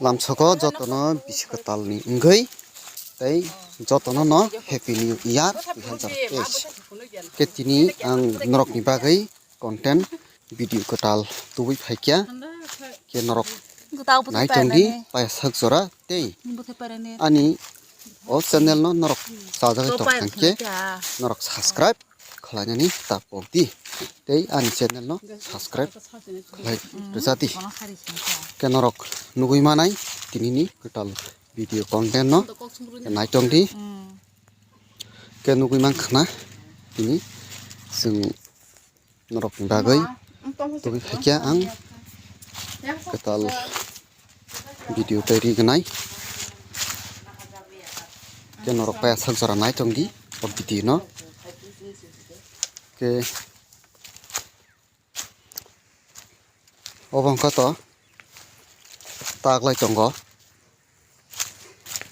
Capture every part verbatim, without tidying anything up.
Lamsoko jotono bisi kwtalni wngwi tei jotono no Happy New Year dui hazar teis. Khe tini ang norokni bagwi content video kwtal tubui phaikya. Khe norok nai tongdi paya sak jora tei ani o channel no norok chajagwi tongkha khe norok subscribe khlainani ta pokdi tei ani channel no subscribe khlai rwjadi. Khe norok nugui manai tinini kwtal video content no nai tongdi. Khe nugui mankha na tini chwng norokni bagwi tubui phaikya ang kwtal video tei rignai. Khe norok paya sak jora nai tongdi o video no. Khe obo wngkha to taglai tongo.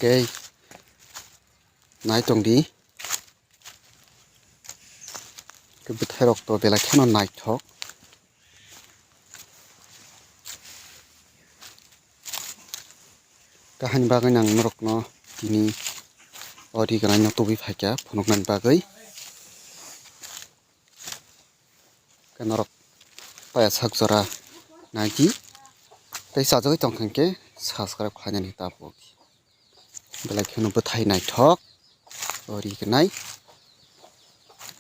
Khe nai tongdi. Khe bwthairok to belai kheno naithok. Kahini bagwi ang norokno tini o rignai no tubui phaikha phunuknani bagwi. Khe norok paya sak jora naidi tei chajagwi tongkha khe subscribe khlainani ta pokdi. Belai kheno bwthai naithok o rignai.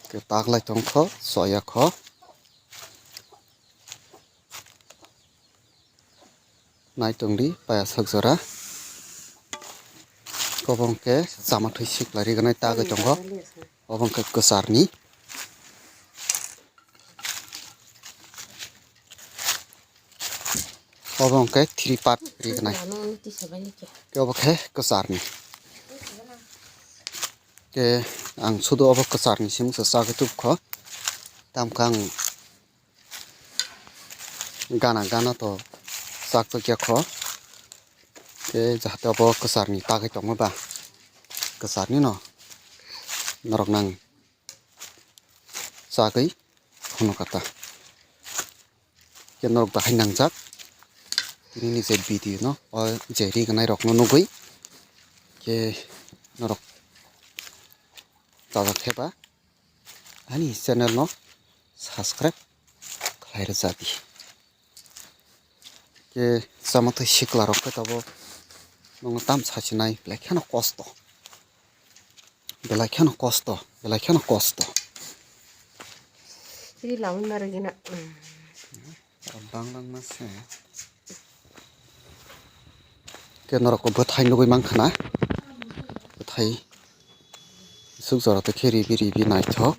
Khe taglai tongkho choyakho. Nai tongdi paya sak jora. Kobong khe chama thwi sikla rignai tagwi tongo. Obo wngkha kwcharni. Obo wngkha three part rignai. Khe obo khe kwcharni. Khe ang sudu obo kwcharni simsa chagwi tubkho. Tamkhe ang gana gana to chak chakya kho. Khe jahate obo kwcharni tagwi tongma ba kwcharni no norok nang chagwi phunukha ta. Khe norok bahai nangjak nini je video no o je rignai rok no nugwi khe norok chajak khe ba ani channel no subscribe khlai rwjadi. Khe chama thwi sikla rok khe tabuk nokno tam sasinai belai kheno kosto. Belai kheno kosto, belai kheno kosto. Chiri lamwi mara gina. Bang langma se. Khe norok bwthai nugwi mankha na. Bwthai suk jora tei khe ribi ribi naithok.